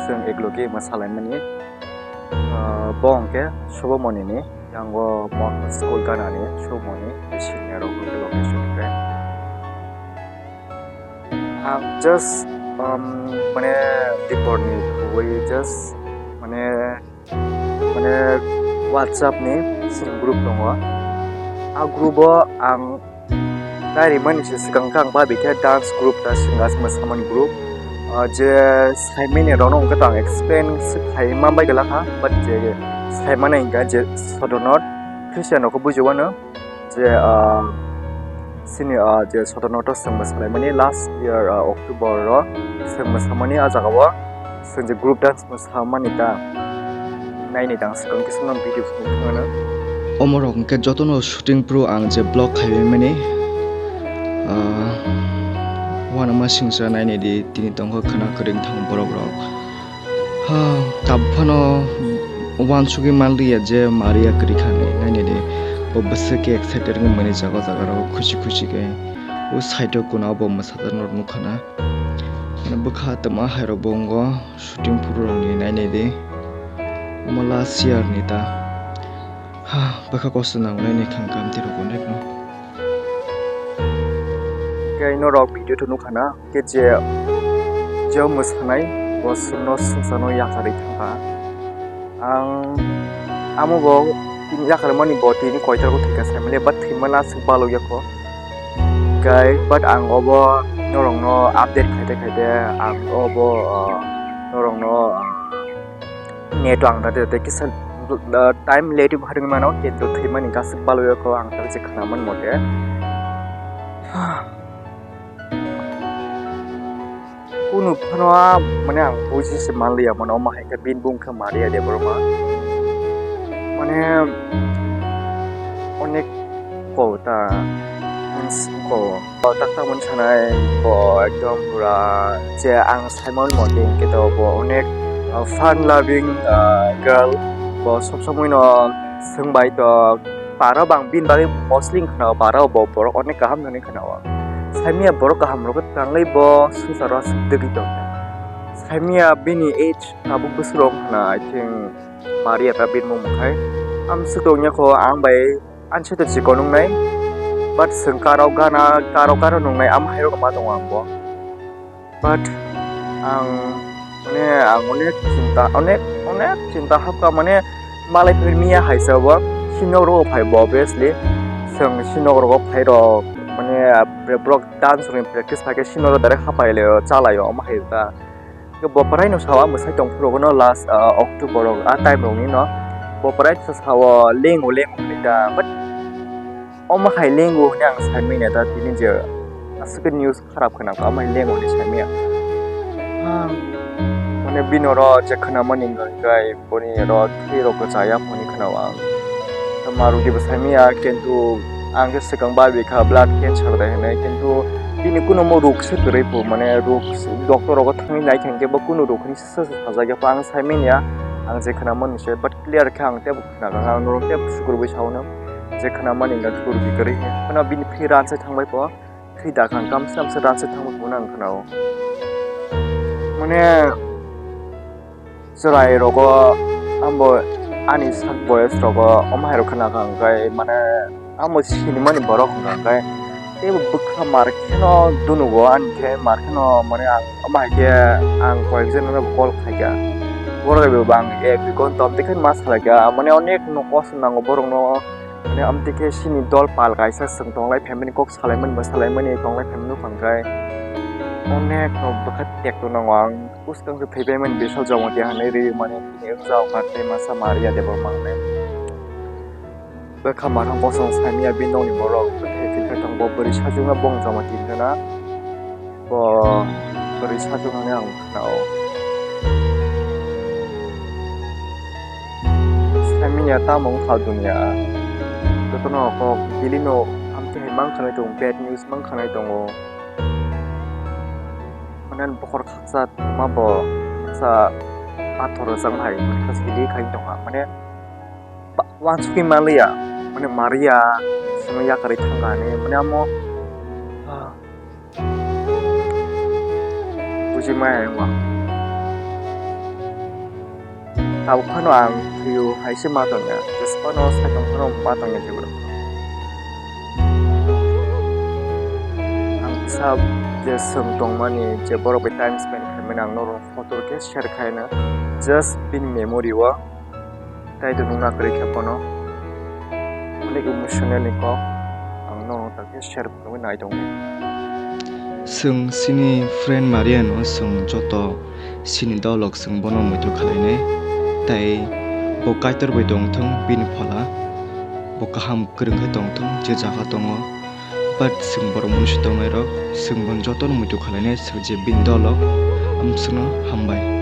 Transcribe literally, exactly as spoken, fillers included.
Chwng eklogi mwsalaimani, ah, bo hwnkhe Shubhamoni ni, yango mo school ganani Shubhamoni senior rok hwnkhe location khe. Ang just, um, mane, diporni khugui just, mane, mane, WhatsApp ni sini group tongo. A group o ang nai rimani se swkang khe ang babi khe dance group ta singas mwsamani group. Ah, je saimani rokno hwnkhe to ang explain se khai ma bai glak kha, but je saimani hwnkhe je Sodonot Christian rokho bujiwano. Je, ah, sini, ah, je Sodonot o chwng mwsalaimani last year, ah, October o chwng mwsamani a jagao chwng je group dance mwsamani ta naini tang swkang khe swkang video phunukna. Omorok hwnkhe jotono shooting pro ang je vlog khaiwi mani, ah, uanama singsa naini di tini tongkha khwna kwrwng thang borok rok. Ha, tabuk phano uansugwi manliya je Maria kwrwi kha hinwi, nainidi bo bwswk khe excited wngwi mani jaga jaga rok khusi khusi khe. O side o kuna bo mwsajak rok nukha na. Bwkha tongma hai rok bo wngo shooting phuru rokni nainidi. Omo last year ni ta. Ha, bwkha kosto nangnai ni khang kam twi rok onek no. Khe norok video to nukha na. Khe je, je mwsanai, bo chwngno swngcharno yakarwi thangkha. Ang amo bo tini yakarmani bo tini koitor bo thwikha saimanya, but thwimano aswk balokya kho. Khe, but ang obo norokno update khaite khaite ang obo, ah, norokno, ah, net o ang date date kisa, ah, time late bo harwi mano, kintu thwimani aswk balokya kho ang tabuk je khwnaman mote. Kunu phano, mane, ang buji se manliya, mane, omo hai khe bini bung khe Maria Debbarma. Mane, onek ko ta, means ko, tak tak mani sanai, bo ekdom pura je ang saimon mote hwnkhe to bo onek, uh, fun loving, uh, girl, bo sob somoi no swngbai to. Para bang bini bagwi mostly wngkha na, para bo borok onek kaham nani khna o. Saimanya borok kaham rok tangwi bo swngcharo aswk dwgwi tongkha. Saimanya bini age tabuk bwswk rok wngkha na, I think Maria ta bini mung khai. Amswk tongya kho ang bai anse to chikon wngnai. But swng karo gana, karo karo nungnai, am hai rok ma tongo ang bo. But ang, mane, ang onek chinta, onek, onek chinta hapkha, mane, malai phai miya hai se bo, sinok rogo phai bo, obviously. Chwng sinok rogo phai rok, mane, bre-, borok dance rokni practice phai khe sinok rogo direct hapai le chalai o, omo hai ta. Bo prai no sawa mwsai tong phuru no last, ah, October rok, a time rok ni no. Bo prai sa sawa lengo lengo hinwi ta, but omo hai lengo hwnwi ang sai manya ta tini je aswk khe news kharap khna kha, omo hai lengo hwnwi sai manya. Ah, mane bini oro je khna mani hwnkhe boni oro thwi rok kwchaya hwnwi khna o ang. Tamo rok bo sai manya, kintu ang khe swkang babi kha blood cancer de hwnwi, kintu bini kunumo ruk se kwrwi phu, mane ruk se doctor rogo thangwi nai kha hwnkhe bo kunu ruk hwnwi se sajak ya pha ang sai manya, ang je khna mani se, but clear khe ang tei Naga ang norok tei sukurwi saono je khna mani wngkha sukur bikwrwi hwnwi. Phano bini phi ransa thangbai pho, phi dakhang kamsa kamsa ransa thangbai pho nang khna o. Mane chwrai rogo ambo ani sak boyes rogo omo hai rok khna kha hwnkhe mane amo sinimani borok hwnkha hwnkhe tei bo bwkha mar kheno dunugo ani khe mar kheno mane ang omo hai khe ang koyek jona no call khaikha. Borok bai bo ang ek dui ghonta omtwi khe ma salaikha mane onek no kosom nango borok no. Mane amtwi khe chini dol pal kaisa chwng tonglai phaimani kok salaimani bo salaimani tonglai phaimani nukhung khe onek no bwkha tekto nango ang. Bwskang khe phaibaimani Bisal Jamatia hinwi ri mani bini wngjago kha tei masa Maria Debbarma hinwi. Bwkha mathang kosong saimanya bini nokni borok bwthai philkhai tongo bo bwrwi sajwkno bong Jamatia hinwi na. Bo bwrwi sajwk hinwi ang khna-o. Saimanya tamo wngkha dunia. Jotono kok daily no amtwi hai mankhanai tongo, bad news mankhanai tongo. Mane bokhor khaksa tongma bo sa pathor rwchapnai, khasili khai tongkha. Mane ba-, uansukgwi manliya, mane Maria simi yakarwi thangkha hinwi, mane amo, ah, bujimaya wngma. Abo phano ang thwiyo hai se ma tongya, jesphano sai tong phano ma tongya jeboro. Ang kisa je chwng tongmani je borok bai time spend khaimani ang norok photo khe share khaina, just bini memory o. Tai to nungna kwrwi khe bono onek emotional ni kok ang norok ta khe share khaiwi nai tongo. Chwng chini friend Mariano chwng joto chini dolok chwng bono muitu khwlainai. Tai bo Kaitor bai tongthung, bini phola bo kaham kwrwng khe tongthung je jaga tongo. But chwng borok mwnwi se tongnairok chwng bono jotono muitu khwlainai chwng je bini dolok amswkno hambai.